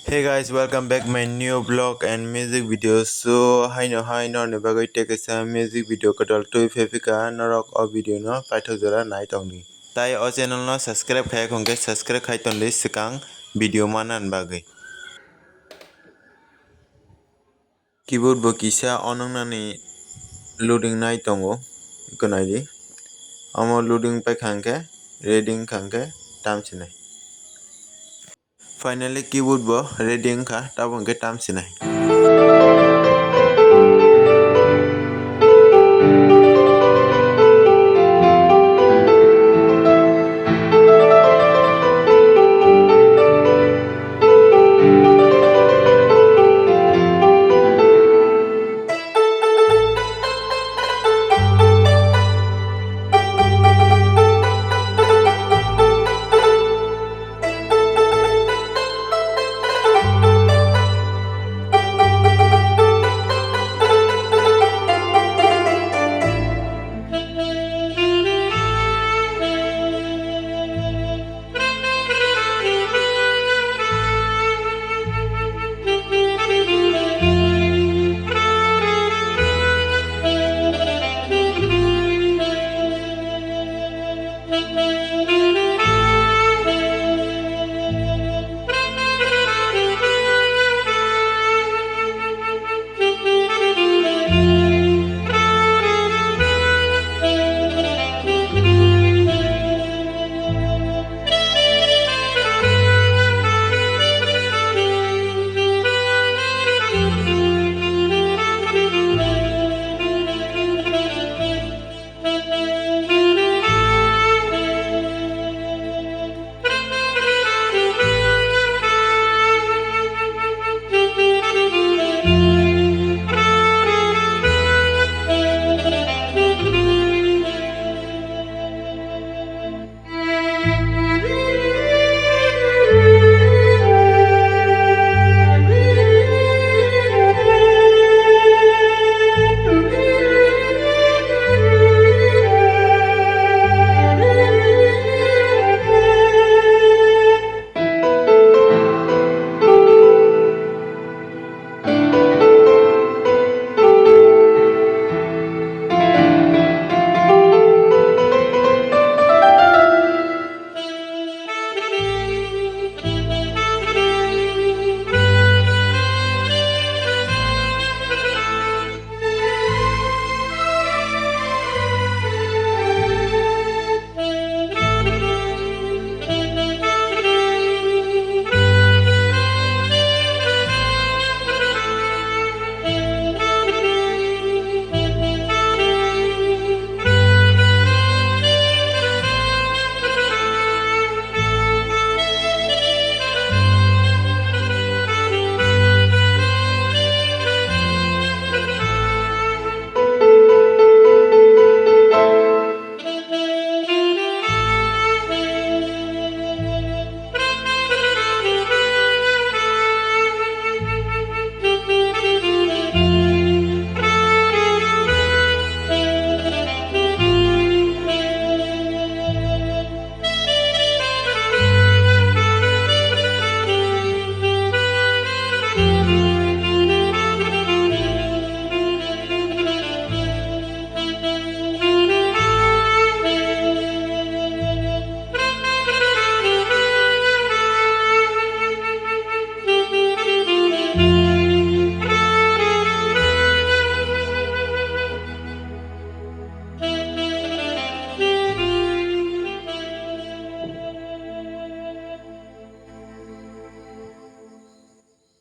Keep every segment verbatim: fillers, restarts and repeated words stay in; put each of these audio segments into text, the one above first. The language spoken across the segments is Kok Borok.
Hey guys, welcome back my new vlog and music video. So, haino hai norni bagwi tei kaisa music video kwtal twi phepika norok o video no paithak jora nai tongdi. Tai o channel no subscribe khaya khongkhe subscribe khai tondi swkang video manan bagwi. Keyboard bo kisa onongnani loading nai tongo, eko naidi. Omo loading paikha hwnkhe ready wngkha hwnkhe tamsinai. Finally keyboard bo ready wngkha, tabuk hwnkhe tamsinai.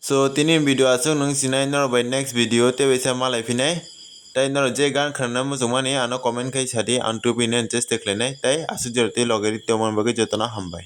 So, tini video aswk nwng sinai, norok bai next video tei waisa malai phinai. Tai norok je gan khwnana muchungmani ano comment khai sadi, ang tubui nani chesta khlainai. Tai aswk jora tei loge ri tongmani bagwi jotono hambai.